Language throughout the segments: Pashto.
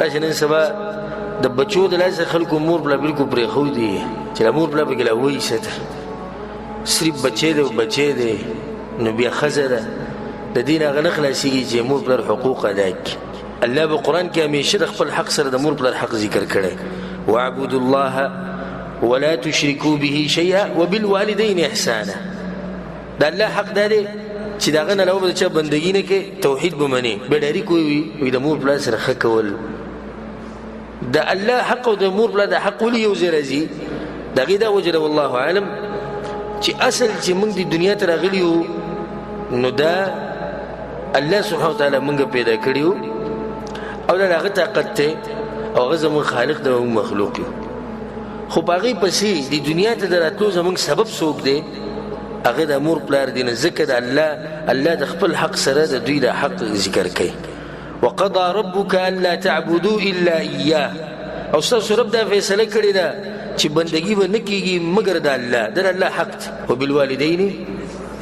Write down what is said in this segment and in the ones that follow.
راشه نن سبا د بچو د لاسه خلکو مور پلار بالکل پرېښودي چې له مور پلار پکې لا وایي څه ده، صرف بچی دی او بچی دی، نو بیا ښځه ده. د دې نه هغه نه خلاصېږي چې مور پلار حقوق ادا کړي. الله په قرآن کې همیشه د خپل حق سره د مور پلار حق ذکر کړی، واعبدوا الله ولا تشركوا به شيئا وبالوالدين احسانا. د الله حق دا دی چې د هغه نه علاوه به د چا بندګي نه کوي، توحید به منې، بیا ډایرک وایي وي د مور پلار سره ښه کول. د الله حق او د مور پلار د حق ولې یو ځای راځي؟ د هغې دا وجه ده والله عالم چې اصل چې موږ د دنیا ته راغلي یو نو دا الله سبحانه وتعالی موږ پیدا کړي یو او دا د هغه طاقت دی او هغه زموږ خالق دی، موږ مخلوق یو. خو په هغې پسې د دنیا ته د راتلو زموږ سبب څوک دی؟ هغه د مور پلار دی. نه ځکه د الله د خپل حق سره د دوی د حق ذکر کوي. وقضى ربك الا تعبدوا الا اياه. او ستاسو رب دا فیصله کړې ده چې بندگی به نه کیږي مګر د الله، د الله حق دی. وبالوالدین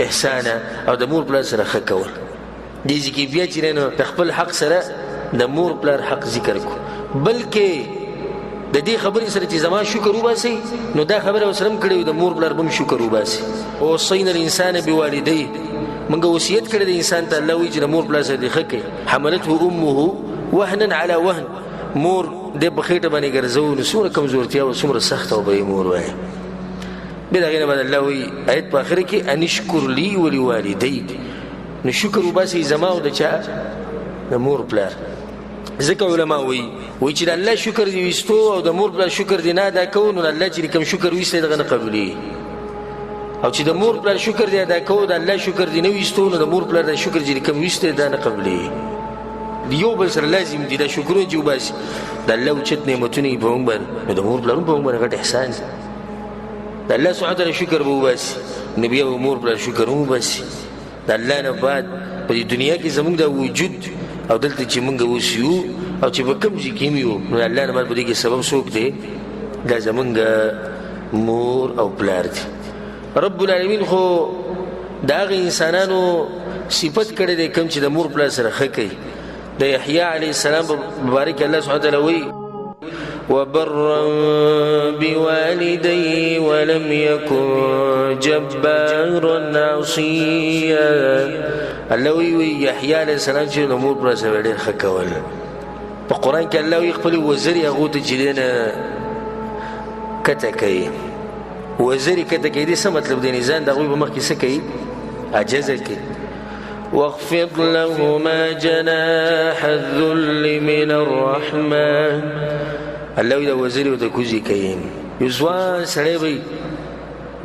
احسانا، او د مور پلار سره ښه کول. دې ځای کې بیا چې نو د خپل حق سره د مور پلار حق ذکر کو، بلکې د دې خبرې سره چې زما شکر وباسي نو دا خبره ورسره هم کړې وي، د مور پلار به هم شکر وباسي. ووصینا الانسان بوالديه، موږ وصیت کړی دی انسان ته، الله وایي چې د مور پلار سره دې ښه کوي. حملته امه وهنا على وهن، مور دې په خېټه باندې ګرځوو نو څومره کمزورتیا او څومره سخته وه به یې مور وایي. بیا د هغې نه بعد الله وایي آیت په آخر کې ان اشکر لي ولوالدیک، نو شکر وباسئ زما او د چا؟ د مور پلار. ځکه علما وایي وایي چې د الله شکر دې ویستو او د مور پلار شکر دې نه ادا کوو نو الله چې کوم شکر ویستی دغه نه قبولېږي، او چې د مور پلار شکر دې ادا کوو د الله شکر دې نه ویستو نو د مور پلار د شکر چې کوم ویستی دا نه قبولېږي. یو بل سره لازم دي دا شکرونه چې وباسي. د الله اوچت نعمتونه یې په موږ باندې، نو د مور پلار هم په موږ باندې غټ احسان دی. د الله سبحانه وتعالی شکر به وباسي نو بیا به مور پلار شکر هم وباسي. د الله نه بعد په دې دنیا کې زموږ د وجود او دلته چې موږ اوس یو او چې په کوم ځای کې هم یو نو د الله نه بعد په دې کې سبب څوک دی؟ دا زموږ مور او پلار دی. رب العالمین خو د هغه انسانانو صفت کړی دی کوم چې د مور پلار سره ښه کوي. د یحیی علیه السلام په باره کې الله سبحانه وتعالی وایي وبرا بوالديه ولم يكن جبارا عصيا. الله وی یحیی علیه السلام چې د مور پلار سره ډېر ښه کول. په قرآن کې الله وی خپلې وزرې هغو ته چې دی نه کته کوي، وزرې کته کوي. دې څه مطلب دی؟ ځان د هغوی په مخ کې څه کوي؟ عاجزه کوي. واخفض لهما جناح الذل من الرحمة. الله وی دا وزرې ورته کوزې کوي. یو ځوان سړی وي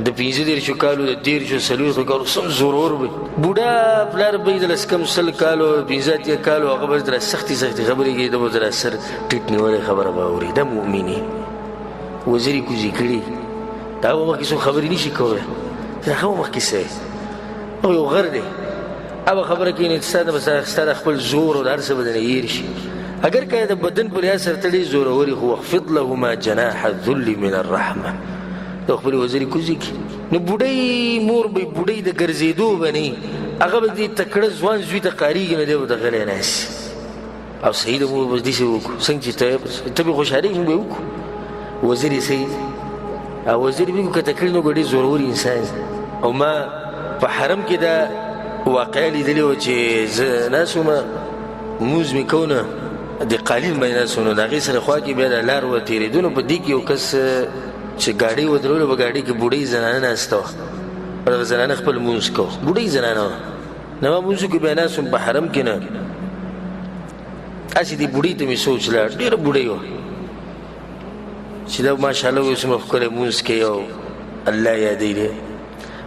د 35 کالو، د 30 40 کالو، سم زورور وي، بوډا پلار به یې د لس کم 20 کالو، 85 کالو، هغه به تر سختې سختې خبرې کوي، ده به تر سر ټیټ نیولی خبره به اوري. دا مؤمني وزرې کوزې کړي، دا به مخکې څوک خبرې نه شي کولی. هغه مخکې څه او یو غر دی، هغه خبره کوي نو ستا د ستا د خپل زور او د هر څه به درنه هېر شي. اګر که د بدن په لحاظ سره ته ډېر زورور یې، خو واخفض لهما جناح الذل من الرحمه، د خپلې وزرې کوزې کړي. نو بوډۍ مور به بوډۍ د ګرځېدو به نه، هغه به دې تکړه ځوان زوی ته قارېږي، نو دی به ورته غلی ناست. او صحیح ده، موږ به داسې وکړو څنګه چې ته به خوشحالېږي، موږ به یې وکړو. وزیر یې صحیح او وزیر به که تکړه نو ډېر زورور انسان. او ما په حرم کې دا واقعه لیدلې وه چې زه ناست وم، لمونځ مې کو نه د قالین باندې ناست وم، نو د هغې سره خوا کې بیا د لار وه تېرېدو، نو په دې کې یو کس چې ګاډۍ ودرولو، په ګاډۍ کې بوډۍ زنانه ناسته وه، دغه زنانه خپل لمونځ کو، بوډۍ زنانه وه. نو ما لمونځ وکړو، بیا ناست وم په حرم کې، نه هسې دې بوډۍ ته مې سوچ لاړ، ډېره بوډۍ وه چې دا ماشاءالله وایي څومره ښکلی لمونځ کوي او الله یادوي دی.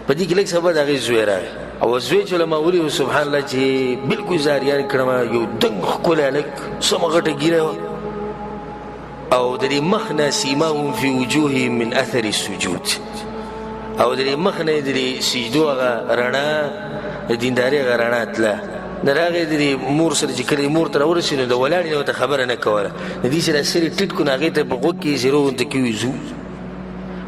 په دې کې لږ سبا د هغې زوی راغی، او زوی چې له ما ولید سبحان الله چې بلکل زاریان کړم، یو دنګ ښکلی هلک، څومره غټه ږیره وه، او د دې مخ نه سیماهم فی وجوههم من اثر السجود، او د دې مخ نه د دې سجدو هغه رڼا، د دیندارۍ هغه رڼا تله. نه راغی د دې مور سره چې کله مور ته راورسېد نو د ولاړې نه ورته خبره نه کوله، د دې سره سر یې ټیټ کړو، نو هغې ته په غوږ کې زیرو غوندې کې وي ځو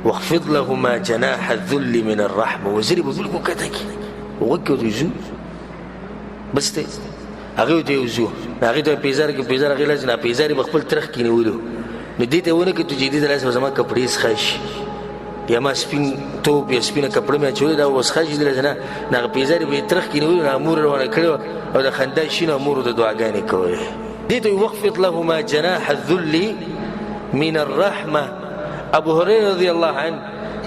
واخفض لهما جناح الذل من الرحمه، وزرې به بالکل کښته کړي، غوږ کې ورته ځو بس دی، هغې ورته یو ځو. هغې ته پیزار کې پیزار هغې لاس نه پیزار یې په خپل ترخ کې نیولو، نو دې ته یې ونه کتو چې دې د لاسه به زما کپړې څښه شي، یا ما سپین توپ یا سپینه کپړه مې اچولې دا وسخه شي دلته نه، نو هغه پیزار یې به یې ترخ کې نیولو، نو مور روانه کړې وه او د خندا شي نو مور ورته دعاګانې کولې. دې ته وخفض لهما جناح الذل من الرحمة. ابو هريره رضی الله عنه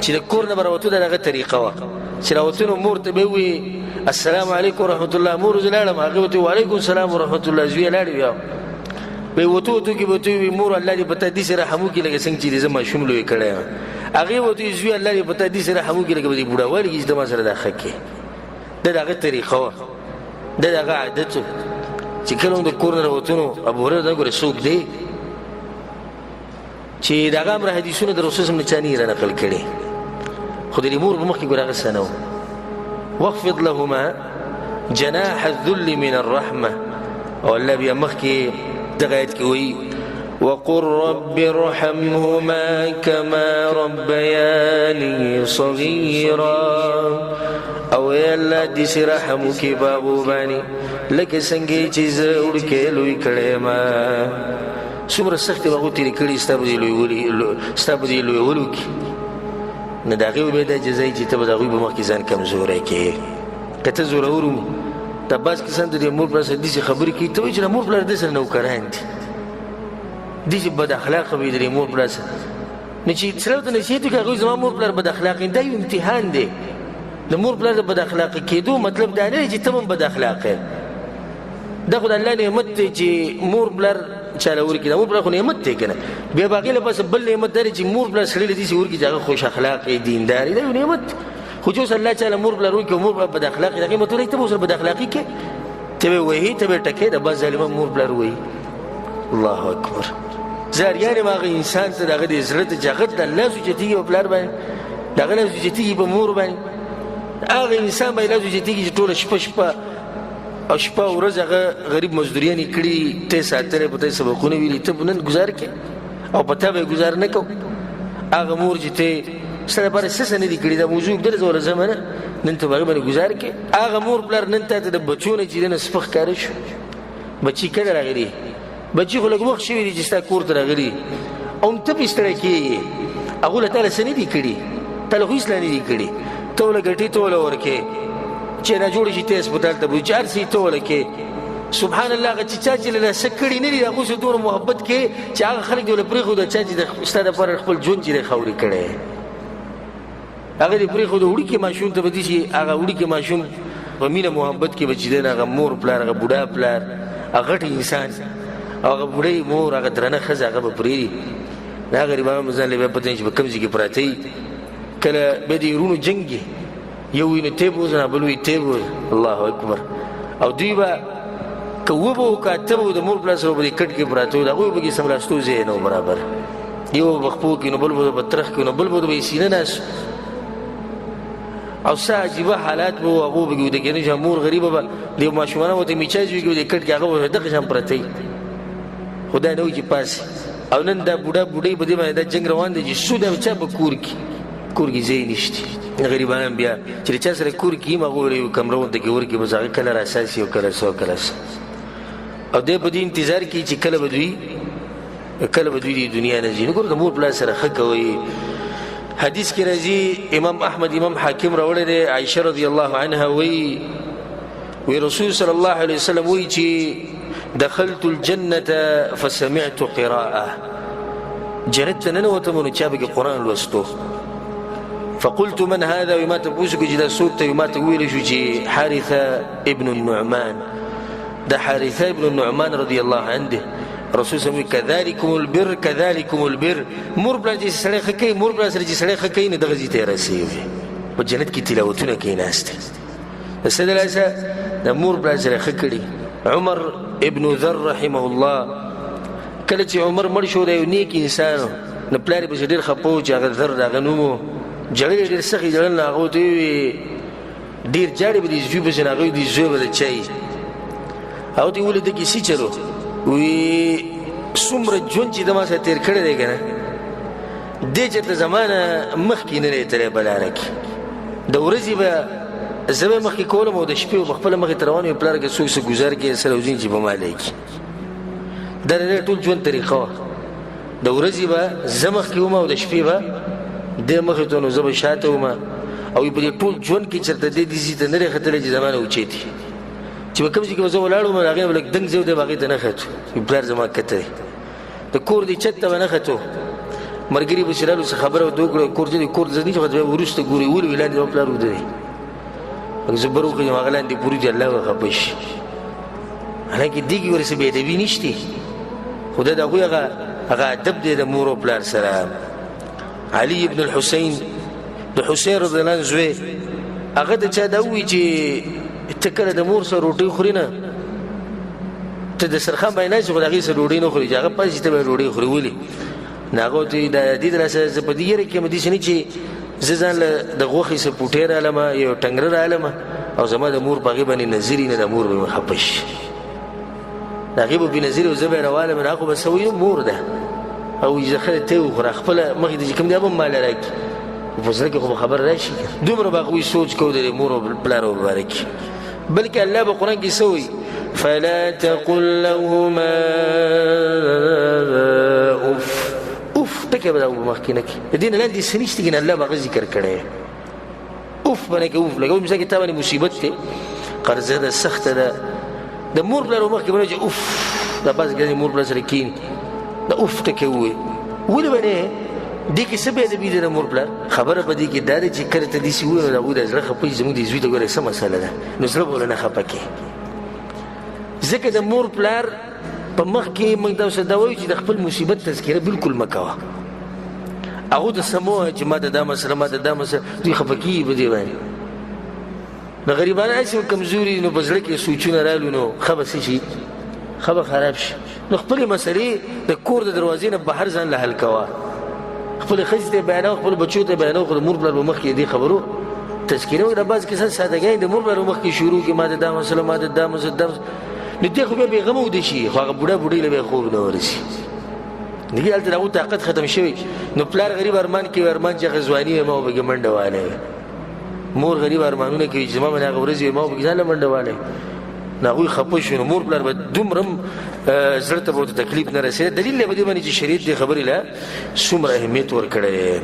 چې د کور نه به راوتو د هغه طریقه وه چې راوتو نو مور ته به ووایي السلام علیکم ورحمة الله، مور زه لاړم، هغې ورته وعلیکم السلام ورحمة الله، زویه لاړې بیا به وتو وتو کې به ورته ووایي مور الله دې په تا داسې رحم وکړي لکه څنګه چې دې زه ماشوم لوی کړی یم. هغې ورته ووایي زویه الله دې په تا داسې رحم وکړي لکه په دې بوډاوالي کې چې ته ما سره دا ښه کړې. دا د هغه طریقه وه، دا د هغه عادت و چې کله هم د کور نه راوتو نو ابو هریره دا ګوره څوک دی چې د هغه امر حدیثونه د رسول صلی چا نه نقل کړي، خو د مور په مخ کې ګوره هغه څه نه و. واخفض لهما جناح الذل من الرحمة. او الله بیا مخکې دغه آیت کې وایي وقل رب ارحمهما كما ربياني صغيرا. او ای الله داسې رحم وکړي په هغو باندې لکه څنګه چې زه وړوکی لوی کړی ما. څومره سختې به هغو تېرې کړي ستا په دې ستا په دې لویولو کې، نو د هغې به دا جزا چې ته به د هغوی په مخ کې ځان کمزوری کړې. که ته زورور دا بعض کسان د دې مور پلار سره داسې خبرې کوي ته وایي چې د مور پلار داسې نوکران دي، داسې بد اخلاقه وي د دې مور پلار سره. نو چې سړی ورته نصیحت وکړي هغوی زما مور پلار بد اخلاقه، دا یو امتحان دی. د مور پلار د بد اخلاقه کېدو مطلب دا نه دی چې ته هم بد اخلاقه یې. دا خو د الله نعمت دی چې مور پلار چاله ورکړي، دا مور پلار خو نعمت دی که نه. بیا به هغې لپاره بل نعمت دا دی چې مور پلار سړی له داسې ورکړي چې هغه خوش اخلاق وي، دیندار وي، دا یو نعمت دی. خو چې اوس الله چاله مور پلار ورکړي او مور پلار بد اخلاقي، د هغې مطلب دی ته به ورسره بد اخلاقي کوې، ته به یې وهې، ته به یې ټکې، د بعض ظالمان مور پلار وهي. الله اکبر. زه حیران یم هغه انسان ته د هغه د زړه ته چې هغه د لاس اوچتېږي په پلار باندې، د هغه لاس اوچتېږي په مور باندې، هغه انسان باندې لاس اوچتېږي چې ټوله شپه شپه او شپه ورځ هغه غریب مزدوریان یې کړي، ته یې ساتلی، په ته یې سبقونه ویلي، ته نن ګزار کې او په تا به یې ګزار نه کوو. هغه مور چې ته ستا لپاره څه څه نه دي کړي، دا موضوع اوږده ده، زه ورته ځم نه، نن ته په هغې باندې ګزار کې. هغه مور پلار نن تا ته د بچو نه چې دی نه سپک ښکاره شو. بچي کله راغلي؟ بچي خو لږ وخت شوي دي چې ستا کور ته راغلي او هم ته پرې ستړی کېږې. هغو له تا له څه نه دي کړي، تا له خو هېڅ لا نه دي کړي، ته ورله ګټې ته ورله ورکې چې نه جوړ شي ته هسپتال ته بوځي، چې هر څه یې ته ورله کې. سبحان الله، هغه چې چا چې له څه کړي نه دي هغو سره دومره محبت کې چې هغه خلک دې ورله پرېښودل، چا چې ستا دپاره خپل ژوند چې دی خاورې کړی، هغه دې پرېښود. وړوکي ماشوم ته به داسې هغه وړوکي ماشوم په مینه محبت کې به چې دی هغه مور پلار، هغه بوډا پلار، هغه غټ انسان او هغه بوډۍ مور، هغه درنه ښځه هغه به پرېږدي. دا غریبان به ځان له بیا پته نه چې په کوم ځای کې پراته وي. کله بیا د وروڼو جنګ وي، یو وي نو ته بوځه، نه بل وي ته بوځه. الله اکبر. او دوی به که وبه و که اته به د مور پلار سره به دې کټ کې پراته وو، د هغوی به پکې سملاستو ځای نه و برابر. یو به خپو کې نو بل به په ترخ کې نو بل به به سینه ناست او څه عجیبه حالات به وو. هغو به کې ویده کېدل چې مور غریبه به د یو ماشومانو ورته میچاز وي کې د کټ کې هغه به دغه شان پرته وي، خو دا نه وي چې پاسي. او نن دا بوډا بوډۍ په دې باندې دا جنګ روان دی چې څو دا چا به کور کې کور کې ځای نشته. غریبان بیا چې چا سره کور کې هم هغو یو کمره ورته کې ورکړي، بس هغه کله راساسي او کله څه او کله څه. او دی په دې انتظار کې چې کله به دوی د دنیا نه ځي. نو ګوره د مور پلار سره ښه کوئ. حدیث کې راځي امام احمد امام حاکم راوړی دی، عایشه رضی الله عنها وایي وی رسول صلی الله علیه وسلم وایي چې دخلت الجنة فسمعت قراءة، جنت ته ننوتم نو چا پکې قرآن لوستو. فقلت من هذا؟ وما ته پوښتنه وکړه چې دا څوک دی؟ ما ته وویل شو چې حارثه ابن النعمان. د حارثه ابن النعمان رضی الله عنه دی. رسول صلی الله علیه وسلم كذلكم البر كذلكم البر. مور پلار چې سړی ښه کوي، مور پلار سره چې سړی ښه کوي نو دغه ځای ته یې رسوي، په جنت کې تلاوتونه کوي ناست دی. څه د لاسه د مور پلار سره ښه کړي. عمر ابن ذر رحمه الله کله چې عمر مړ شو، دی یو نیک انسان و، نو پلار یې پسې ډېر خفه و چې هغه ذر د هغه نوم و، ژړل یې ډېر سخت یې ژړل. نو هغه ورته وویل ډېر ژاړې به دې زوی پسې، نو هغه دې زوی به د چا وي؟ هغه ته یې ولې د کیسې چلو وی څومره ژوند چې د ما سره تېر کړی دی که نه، دی چېرته زما نه مخکې نه دی تللی په لاره کې. د ورځې به زه به مخکې کولم او د شپې به خپله مخې ته روان وي، پلار که څوک څه ګزار کوي سره وځي چې په ما لګي. دا د ټول ژوند طریقه وه. د ورځې به زه مخکې وم او د شپې به دی مخې ته، نو زه به شاته وم. او په دې ټول ژوند کې چېرته دی دې ځای ته نه دی ختلی چې زما نه اوچتي، چې په کوم ځای کې به زه ولاړ وم هغې نه به لږ دنګ ځای دی به هغې ته نه ختو. پلار زما کته دی، د کور دې چت ته به نه ختو. ملګري به چې رالو څه خبره ورته وکړه، کور ته کور ته نه چې بیا وروسته ګوري، ولې وي لاندې زما پلار ویده دی، زه بر وخېژم هغه لاندې پروت دی، الله به خفه شي. حالانکه دې کې ورسې بې ادبي نشته، خو دا د هغوی هغه ادب دی د مور او پلار سره. علي ابن الحسین د حسین رضی الله عنه زوی، هغه ته چا دا ووایي چې ته کله د مور سره روټۍ خوري نه، ته د سرخان باندې ناست خو د هغې سره ډوډۍ نه خوري، چې هغه پاڅي ته به ډوډۍ خوري، ولې؟ نو هغه ورته وایي د دې د لاسه زه په دې یره کې یم، داسې نه چې زه ځان له د غوښې څه پوټی رالم، یو ټنګره رالم او زما د مور په هغې باندې نظر نه، د مور به مې خفه شي، د هغې به پرې نظر او زه به یې راوالم، نو هغه خو به څه وایي، مور ده، او زه ښه ته وخوره، خپله مخې ته چې کوم دی هغه به هم ماله راکړي، په زړه کې خو به خبره راشي. دومره به هغوی سوچ کوو د مور او پلار مبارک کې. بلکې الله په قرآن کې څه وایي؟ فلا تقل لهما اف، اف ټکی به دا مخکې نه کړي، د دې نه لاندې څه نشته، کنه الله به هغه ذکر کړی. اوف باندې کې اوف لګوي، مثلا کې تا باندې مصیبت دی، قرضه ده، سخته ده، د مور پلار مخکې باندې چې اوف، دا بعضې کسان مور پلار سره کښېني دا اوف ټکی ووایي، ولې باندې دې کې څه بې ادبي ده د مور پلار؟ خبره په دې کې دا ده چې کله ته داسې ووایې نو د هغوی د زړه خفه شي، زموږ دې زوی ته ګوره څه مسله ده، نو زړه به ورله نه خفه کړي. ځکه د مور پلار په مخ کې موږ تاسو دا وایو چې د خپل مصیبت تذکره بالکل مه کوه. هغو ته څه مه وایه چې ما ته دا مسله، ما ته دا مسله، دوی خفه کېږي په دې باندې. نو غریبان هسې کمزوري، نو په زړه کې سوچونه رالو، نو ښه به څه شي، ښه به خراب شي. نو خپلې مسلې د کور د دروازې نه بهر ځان له حل کوه، خپلې ښځې ته یې بیانوه، خپلو بچو ته یې بیانوه، خو د مور پلار په مخ کې دې خبرو تذکره وکړه. بعض کسان سادهګان د مور پلار په مخ کې شروع کړي، ما ته دا مسله، ما ته دا مسله، دا مسله، نو دی خو بیا بېغمه ویده شي، خو هغه بوډا بوډۍ له بیا خوب نه ورسي. دغه هلته د هغو طاقت ختم شوی. نو پلار غریب ارمان کوي، ارمان چې هغه ځواني وي ما به پکې منډه والی، مور غریب ارمانونه کوي چې زما باندې هغه ورځې وي ما به پکې ځان له منډه والی. نو هغوی خفه شو، نو مور پلار به دومره هم زړه ته به ورته تکلیف نه رسېده. دلیل دی په دې باندې چې شریعت دې خبرې له څومره اهمیت ورکړی دی.